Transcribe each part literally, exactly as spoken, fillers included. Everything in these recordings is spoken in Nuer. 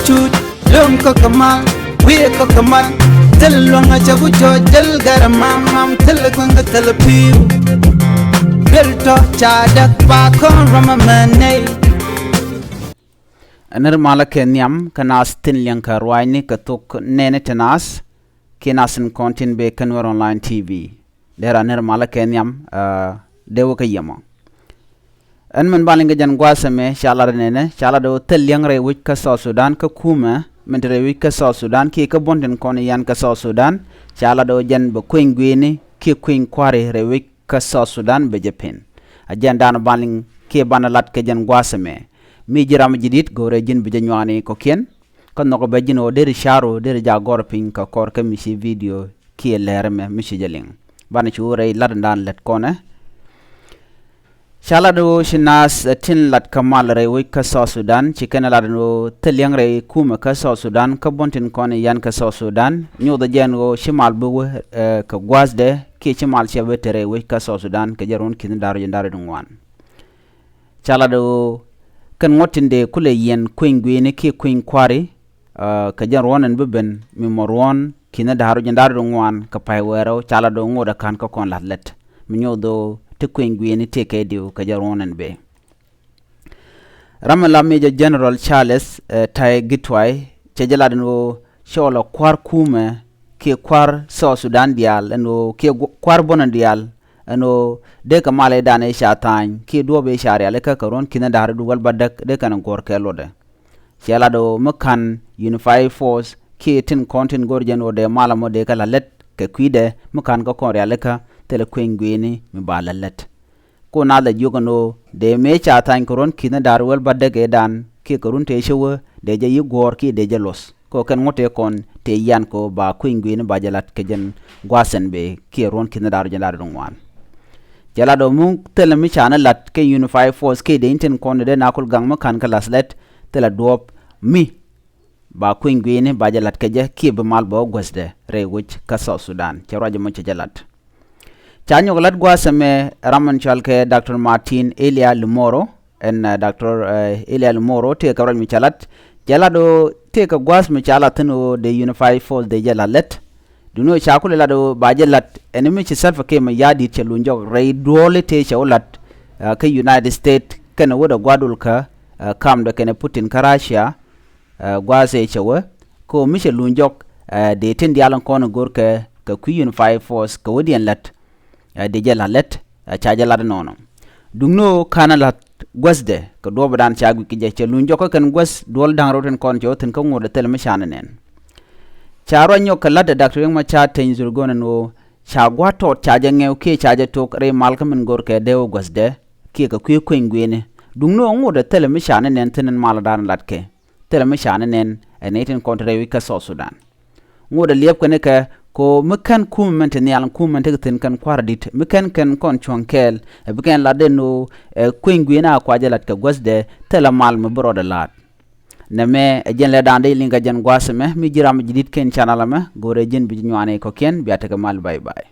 Cut lom kä kä mal, wi̱i̱ kä kä mal. Thil luäŋ a cɛ ku cɔc, thil gɛr a mam mam, thil kueŋ kä thil pi̱w. Thil tɔ ca däk ba kɔn rɔm a mɛ nɛy. Ɛ nir malä kɛ nhiam kä naath tin liɛŋ kä ruaacni kä thok nɛɛni ti naath kiɛ naath tin kɔn tin bee kä Nuer Online T V. Dee ran nir malä kɛ nhiam, ɛ, dee wä kä yɛmɔ. Ɛn min ba liŋ kɛ jɛn gua̱a̱th ɛmɛ ca lat nɛnɛ, ca lat ɣöö thil liɛŋ rɛy wec kä South Sudan kä kumɛ min te rɛy wec kä South Sudan kiɛ kä buɔ̱n tin kɔn yan kä South Sudan. Ca lat ɣöö jɛn bɛ kueny gui̱i̱ni kiɛ kueny kua̱ri rɛy wec kä South Sudan bɛ jɛ pen. A jɛn dan ba liŋ kiɛ banɛ lat kɛ jɛn gua̱a̱th ɛmɛ. Mi ji̱ ram ji̱ di̱t go̱o̱rɛ ji̱n bi jɛ nyuani kɔ̱kiɛn. Kä nhɔk bɛ ji̱n ɣöö deri ca̱r ɣöö deri ja gɔr piny kä kɔr kä mi ci video kiɛ lɛr ɛmɛ mi ci jɛ liŋ. Banɛ cu rɛy lat dan lɛt kɔnɛ. Ca lat ɣöö ci naath, ɛ, tin lat kä mal rɛy wec kä South Sudan, ci kɛn lat ɣöö thil liɛŋ rɛy kumɛ kä South Sudan kä buɔ̱n tin kɔn yan kä South Sudan. Nyothɛ jɛn ɣöö ci mal bi wä, ɛ, kä gua̱a̱thdɛ kiɛ ci mal cɛ bi te rɛy wec kä South Sudan kɛ jɛ ruɔ̱n ki̱n da̱r ji̱ da̱r di ŋuan. Ca lat ɣöö kɛn ŋuɔ̱t tin dee kulɛ yɛn kueny gui̱i̱ni kiɛ kueny kua̱ri, ɛ, kɛ jɛn ruɔ̱n ɛn bi ben mi mɔ ruɔ̱n ki̱n da̱r ji̱ da̱r di ŋuan kɛ pay wɛɛrɛ ca lat ɣöö ŋot ɛ ka̱n kä kɔn la̱th lät. Mi nyoth ɣöö ti kueny gui̱i̱ni tëë kɛ diw kɛ jɛn ruɔ̱n ɛn bee. Ram mi la Major General Charles, ɛ, Tai Gitwai cɛ jɛ lat ɛn ɣöö cɔl ɛ kua̱r kumɛ kiɛ kua̱r South Sudan diaal ɛn ɣöö kiɛ gu-, kua̱r buɔ̱n diaal ɛn ɣöö dee kɛ mal ɛ dan ɛ ca tha̱a̱ny kiɛ duɔ̱ɔ̱p ɛ ca rialikä kɛ ruɔ̱n ki̱n da̱r di wäl bädäk dee kɛn guɔ̱r kɛ luɔtdɛ. Cɛ lat ɣöö mi ka̱n Unified Force kiɛ tin kɔn tin go̱r jɛn ɣöö dee mal ɛmɔ dee kɛ la̱th lät kɛ kui̱dɛ mi ka̱n kä kɔn rialikä thilɛ kueny gui̱i̱ni mi ba la̱th lät. Ku naath ɛ jiök ɛn ɣöö dee mëë ca tha̱a̱ny kɛ ruɔ̱n ki̱n da̱r wäl bädäk ëëdan kiɛ kɛ run tëë cä wä dee jɛ yi̱ guɔ̱ɔ̱r kiɛ dee jɛ luɔ̱th. Kɛ ɣöö kɛn ŋuɔ̱t tëë kɔn tëë yan kɛ ɣöö ba kueny gui̱i̱ni ba jɛ la̱t kɛ jɛn gua̱a̱th ɛn bee kiɛ ruɔ̱n ki̱n da̱r ji̱ da̱r di ŋuan. Cɛ lat ɣöö mi thilɛ mi canɛ la̱t kɛ Unified Force kiɛ dee in tin kɔn dee na kul gaŋ mi ka̱n kɛ la̱th lät thilɛ duɔ̱ɔ̱p mi ba kueny gui̱i̱ni ba jɛ la̱t kɛ jɛ kiɛ bi mal bɛ wä guäthdɛ rɛy wec kä South Sudan. Cɛ ruac ɛmɔ cɛ jɛ la̱t. Ca nyɔk la̱t gua̱a̱th ɛmɛ ram in cɔal kɛ Doctor Martin Elia Limoro. Ɛn, ɛ, Doctor, ɛ, Elia Limoro tëë kɛ ruac mi ca la̱t. Cɛ la̱t ɣöö tëë kɛ gua̱a̱th mi ca la̱t thi̱n ɣöö dee Unified Force dee jɛ la̱th lät. Duŋni ɣöö ca kulɛ la̱t ɣöö ba jɛ la̱t ɛn mi ci Salva Kiir Mayardit cɛ luny jɔk rɛy duɔ̱ɔ̱li tëë cɛ wä la̱t, ɛ, kä United States kɛnɛ wä dee gua̱dul kä, ɛ, kamdɛ kɛnɛ Putin kä Russia. Ɛ, gua̱a̱th ëë cɛ wä kɛ ɣöö mi cɛ luny jɔk, ɛ, dee tin diaal in kɔn in go̱rkɛ kɛ kui̱ Unified Force kɛ wädiɛn la̱t, ɛ, dee jɛ la̱th lät, ɛ, ca jɛ la̱t inɔnɔ. Duŋni ɣöö ka̱n la̱th guäthdɛ kɛ duɔ̱ɔ̱pdan ca guic kɛ jɛ cɛ luny jɔk kä kɛn guäth duɔ̱ɔ̱l da̱ŋ rɛw tin kɔn cɛ wä thi̱n kä ŋot ɛ thilɛ mi canɛ nɛn. Ca ruac nyɔk kɛ la̱t ɛ Doctor Riek Machar Teny Dhurgon ɛn ɣöö ca gua̱a̱th tɔt ca jɛ ŋɛw kiɛ ca jɛ tok rɛy mal kä min go̱rkɛ dee wä guäthdɛ kiɛ kɛ kui̱ kueny gui̱i̱ni. Duŋni ɣöö ŋot ɛ thilɛ mi canɛ nɛn thi̱n ɛn maldan latkɛ. Thilɛ mi canɛ nɛn ɛ nɛy tin kɔn te rɛy wec kä South Sudan. Ŋot ɛ liɛpkɛ ni kɛ kɛ ɣöö mi kän kumɛ mɛn te nhial kumɛ mɛn tekɛ thi̱n kɛn kua̱r di̱t mi kän kɛn kɔn cuɔ̱ŋ kɛɛl ɛ bi kɛn lat den ɣöö ɛ kueny gui̱i̱n a kua jɛ la̱t kɛ guäthdɛ thilɛ mal mi bi rɔɔdɛ la̱a̱t. Nɛmɛ ɛ jɛn lɛ da̱a̱n dee liŋ kɛ jɛn gua̱a̱th ɛmɛ mi ji̱ ram mi ji̱ di̱t kɛn canɛl ɛmɛ go̱o̱rɛ ji̱n bi ji̱ nyuani kɔ̱kiɛn bia tekɛ mal bye bye.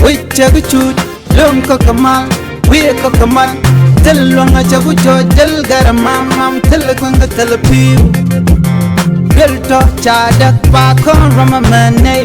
Wi̱c cɛ bi cuc lom kä kä mal, wi̱i̱ kä kä mal. Thil luäŋ a cɛ ku cɔc, thil gɛr a mam mam, thil kueŋ kä thil pi̱w. Thil tɔ ca däk ba kɔn ram a mɛ nɛy.